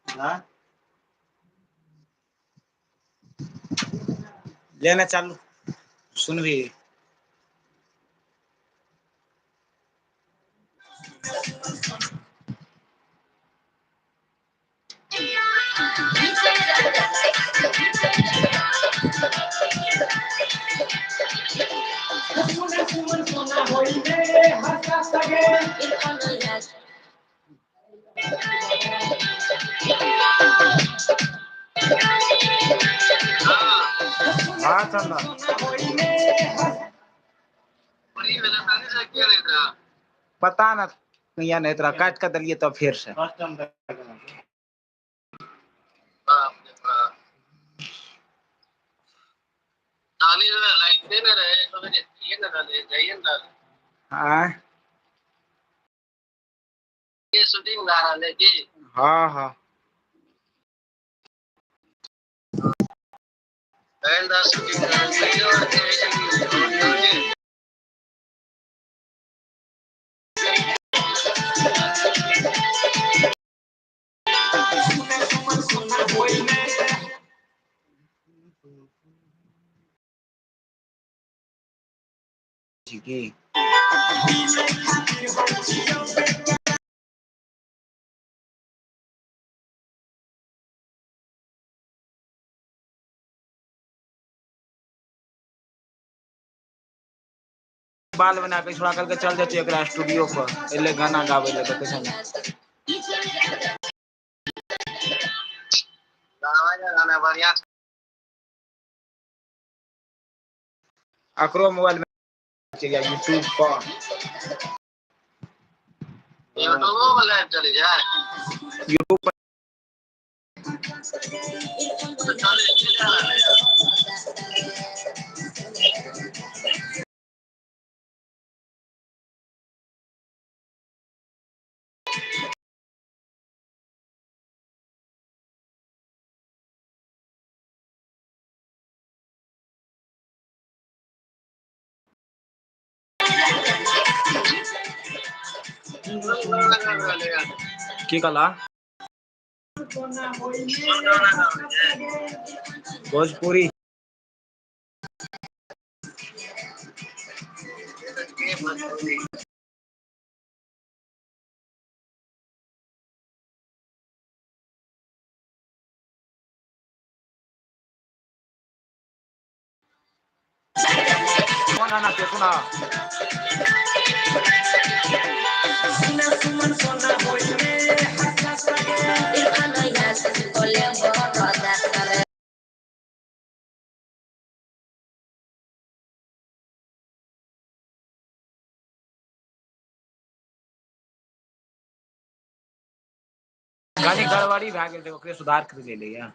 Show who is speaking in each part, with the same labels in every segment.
Speaker 1: हाँ लेना चालू सुन भी। हाँ चंदन पता न या नहीं तोरा काट के देलियै तब फेर से। आँय
Speaker 2: शूटिंग भए रहल है की?
Speaker 1: हाँ हाँ ठीक है। बाल बना के छोड़ा करके चल जाते एकरा स्टूडियो पर एले गाना गावे ले देखै छै ने।
Speaker 2: गाना बढ़िया।
Speaker 1: एकरो मोबाइल में यूट्यूब पर।
Speaker 2: यूट्यूबो पर लाइव चलै छै।
Speaker 1: यूट्यूब पर
Speaker 2: तऽ चलै चलि रहल है। कोन गाना गाबि रहलै हन?
Speaker 1: की कहला?
Speaker 2: कोन गाना गाबै छै?
Speaker 1: भोजपुरी।
Speaker 2: के भोजपुरी?
Speaker 1: कोन गाना छै सुना? कनी गड़बड़ी भए गेल रहै ओकरे सुधार करि लेलियै।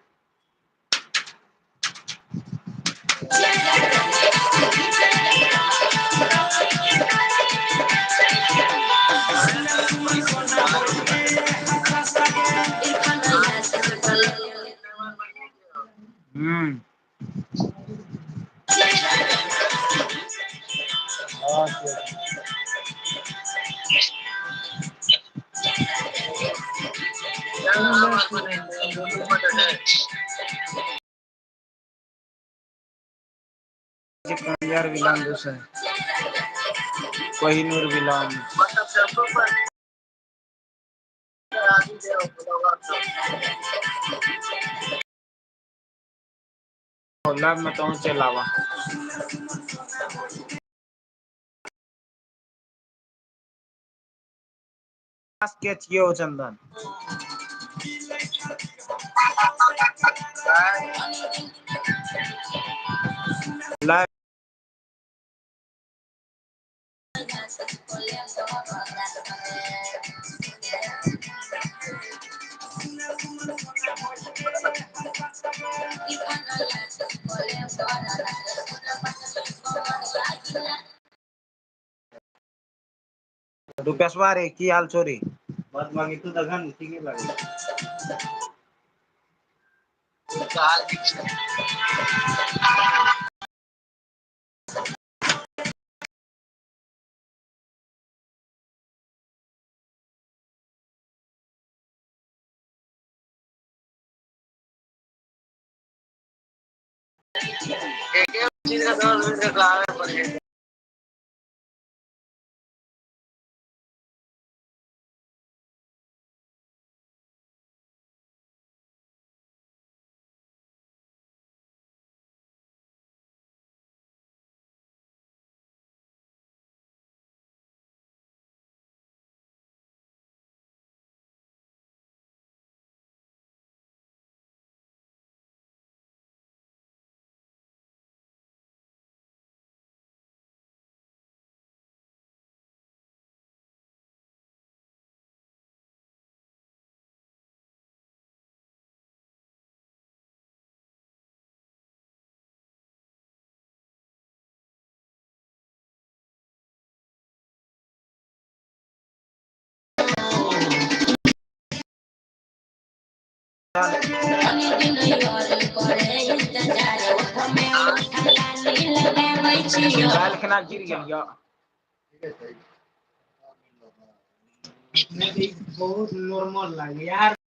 Speaker 1: हूँ हाँ कोहिनूर विलन। में तो चलि आबऽ। के छियै ओ चंदन? लाइव रुपेशवा रे की हाल छौ रे?
Speaker 3: बात मांगी तू तखन ठीके लागै।
Speaker 2: हाल ठीक छै। एके चीज का 10 मिनट गावे पड़े।
Speaker 1: काल्हि खेना गिर गेलियौ।
Speaker 3: नहि तऽ ई बहुत नॉर्मल लागै यार।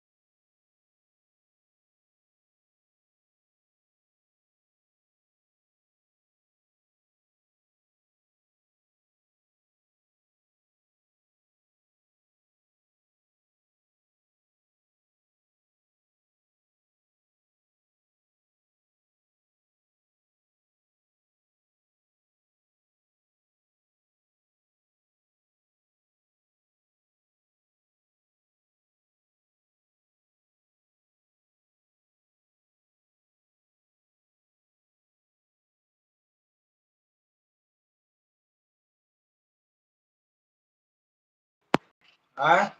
Speaker 1: आँय?